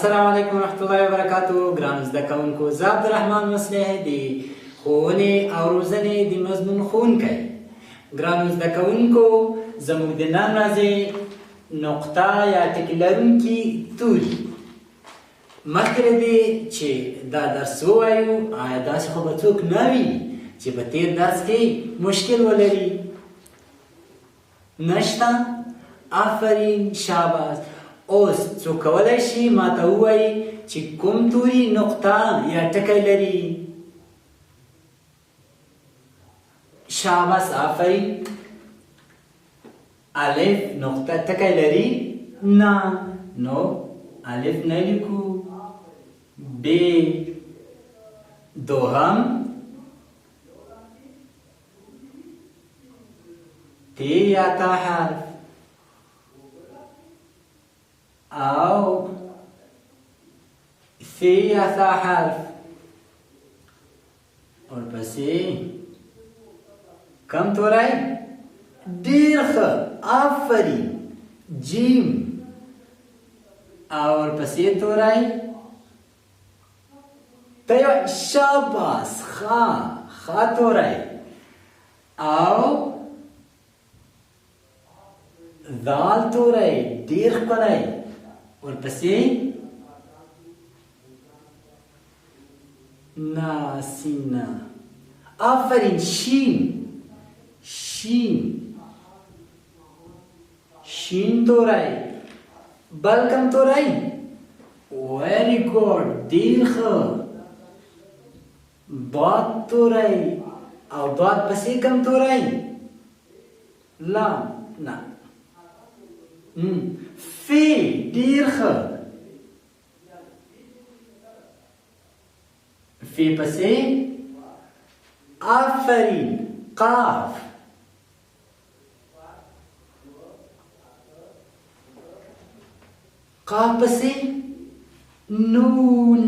السلام علیکم ورحمت الله وبرکاتو. ګرانو زده کوونکو، زه عبدالرحمن مصلح د ښوونې او روزنې د مضمون ښوونکی. ګرانو زده کوونکو، زموږ د نن ورځې نقطه یا ټکي لرونکي توري. مخکې له دې چې دا درس ووایو، آیا داسې خو به څوک نه وي چې په تېر درس کې مشکل ولري؟ نشته؟ آفرین، شاباس. اوس څوک کولی شي ما ته ووایي چې کوم توري نقطه یا ټکی لري؟ شاباس، آفرین. الف نقطه ټکی لري؟ نه، نو الف نه لیکو. ب دوهم ت یا تا حرف او ث یا ثا حرف، ورپسې کم توری؟ ډیر ښه، آفرین، جیم. او ورپسې توری ته؟ شاباس، خا، خا توری او ذال توری، ډیر ښکلی. ورپسې نه سین نه، آفرین، شین، شین، شین توری. بل کوم توری؟ ویری ګوډ، ډیر ښه، ضاد توری. او ضاد پسې کوم توری؟ لام نه، فی، ډیر ښه. فی پسې؟ آفرین، قاف. قاف پسې نون،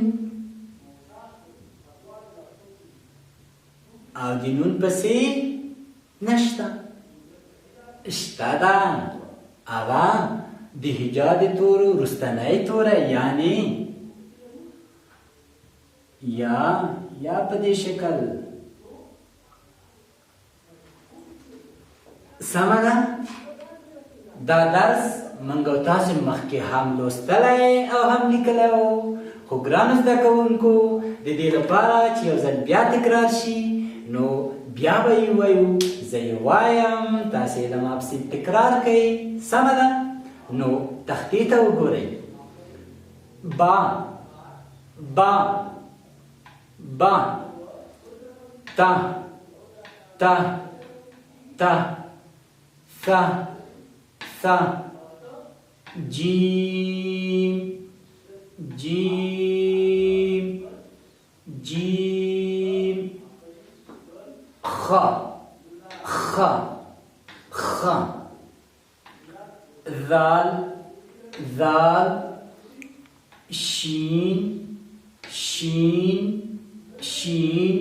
او د نون پسې نشته؟ شته ده، هغه د هجا د تورو وروستنی توری، یعنې یا، یا په دې شکل. سمه ده. دا درس موږ او تاسو مخکې هم لوستلی او هم لیکلی و، خو ګرانو زده کوونکو، د دې لپاره چې یو ځل بیا تکرار شي، نو بیا به یې ووایو. زه یې وایم، تاسې یې له ما پسې تکرار کړئ. سمه ده؟ نو تختې ته وګورئ. با، با، با، تا، تا، تا، ثا، ثا، جیم، جیم، جیم، خا، خا، خا، ذال، ذال، شین، شین، شین،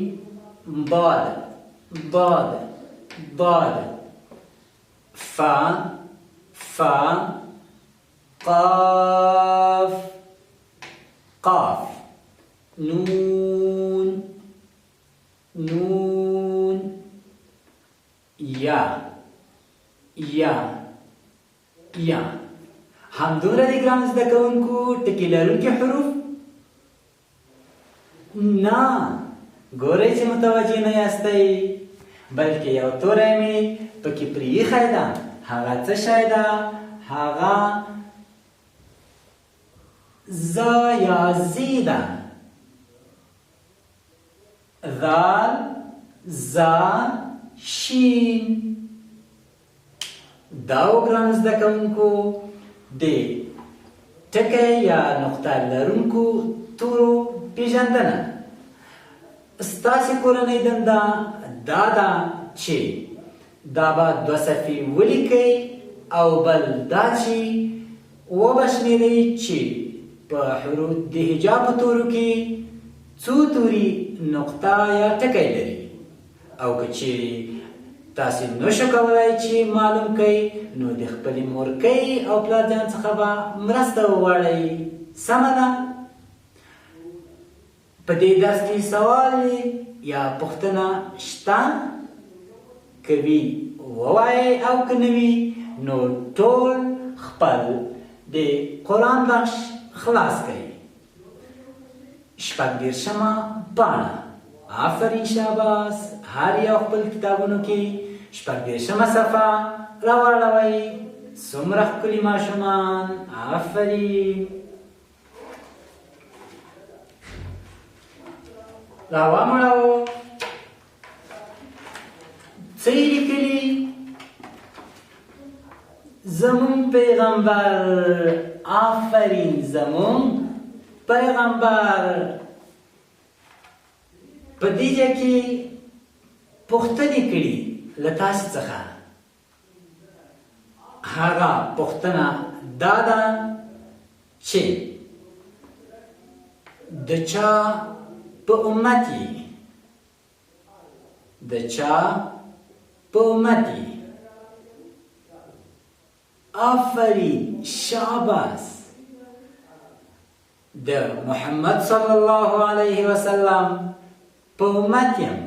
ضاد، ضاد، ضاد، فا، فا، قاف، قاف، نون، نون، یا، یا، یا. همدومره دي ګرانو زده کوونکو ټکي لرونکي حروف. نه ګورئ چې متوجه نه یاستئ، بلکې یو توری مې پکې پرېیښی ده. هغه څه شی ده؟ هغه ز یا زی ده. ذال، ز، شین. دا و ګرانو زده کوونکو د ټکی یا نقطه لرونکو تورو پیژندنه. ستاسې کورنۍ دنده دا ده چې دا به دوه صفحې ولیکئ، او بل دا چې وبه شمېرئ چې په حروف د هجا په تورو کې څو توري نقطه یا ټکی لري. او که چیرې تاسې نشو کولای چې معلوم کړئ، نو د خپلې مورکۍ او پلار جان څخه به مرسته وغواړئ. سمه ده؟ په دې درس کې سوال یا پوښتنه شته؟ که وي ووایئ او که نه وي نو ټول خپل د قرآن بخش خلاص کړئ. 36مه پاڼه. آفرین، شاباس. هر یو خپل کتابونو کې 36مه صفحه راواړوئ. څومره ښکلي ماشومان، آفرین. راومړو. څه یې لیکلي؟ زمونږ پیغمبر. آفرین، زمونږ پیغمبر. په دې ځای کې پوښتنې کړي له تاسې څخه. هغه پوښتنه دا ده چې د چا په امت یې؟ د چا په امت یې؟ آفرین، شاباس. د محمد صلی الله علیه وسلم په امت یم.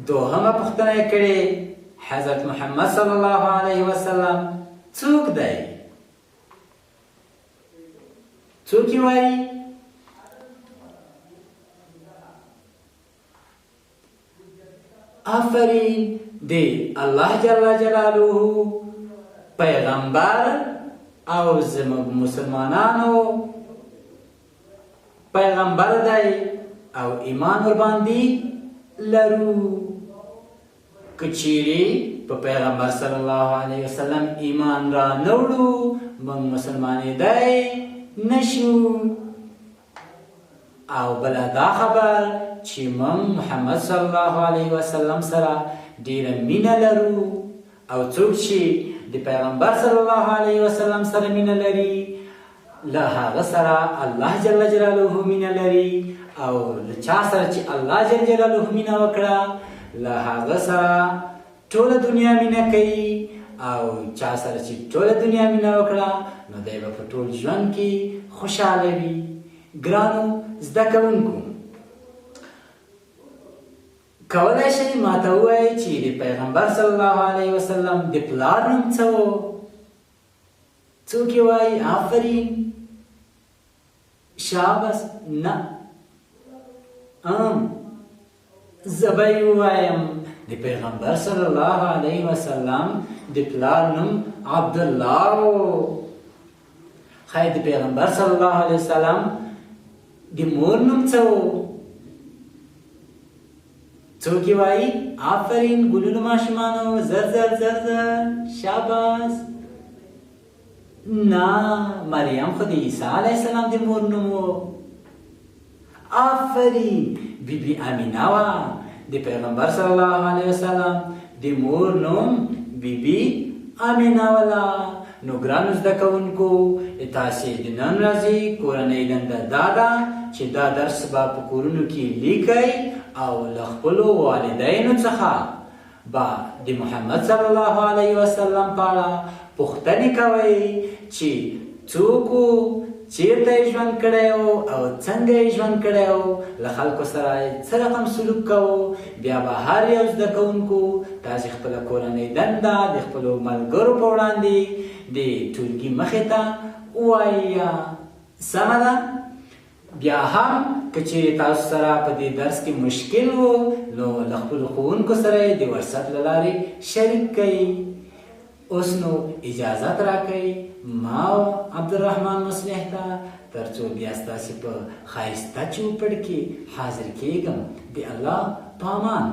دوهمه پوښتنه یې کړې، حضرت محمد صلی الله علیه وسلم څوک دی؟ څوک یې وایي؟ آفرین، د الله جل جلاله پیغمبر او زموږ مسلمانانو پیغمبر دی او ایمان ورباندې لرو. که چیرې په پیغمبر صلی الله علیه وسلم ایمان را نه وړو، موږ مسلمانېدی نشو. او بله دا خبر چې موږ محمد صلی الله علیه وسلم سره ډیره مینه لرو، او څوک چې د پیغمبر صلی الله علیه وسلم سره مینه لري، له هغه سره الله جل جلاله مینه لري، او له چا سره چې الله جل جلاله مینه وکړه، له هغه سره ټوله دنیا مینه کوي، او چا سره چې ټوله دنیا مینه وکړه، نو دی به په ټول ژوند کې خوشحاله وي. ګرانو زده کوونکو، کولی شئ ما ته ووایئ چې د پیغمبر صلی الله علیه وسلم د پلار نوم څه و؟ څوک یې وایي؟ آفرین، شاباس. نه، زه به یې ووایم. د پیغمبر صلی الله علیه وسلم د پلار نوم عبدالله و. خیر، د پیغمبر صلی الله علیه وسلم د مور نوم څه و؟ څوک یې وایي؟ آفرین ګلونو ماشومانو، زر زر زر زر، شاباس. نه، مریم خو د عیسی علیه السلام د مور نوم و. آفرین، بی بی امینه وه. د پیغمبر صلی الله علیه وسلم د مور نوم بی بی امینه وله. نو ګرانو زده کوونکو، تاسې د نن ورځې کورنۍ دنده دا ده چې دا درس به په کورونو کې لیکئ، او له خپلو والدینو څخه به د محمد صلی الله علیه وسلم په اړه پوښتنې کوئ چې څوک و، چیرته یې ژوند کړی و، او څنګه یې ژوند کړی و، له خلکو سره یې څه رقم سلوک کوو. بیا به هر یو زده کوونکو تاسې خپله کورنۍ دنده د خپلو ملګرو په وړاندې د ټولګي مخې ته ووایه. سمه ده؟ بیا هم که چیرې تاسو سره په دې درس کې مشکل و، نو له خپلو ښوونکو سره یې د واټساپ له لارې شریک کړئ. اوس نو اجازت راکړئ ما او عبدالرحمن مصلح ته، ترڅو بیا ستاسې په ښایسته چوپړ کې حاضر کیږم. د الله په امان.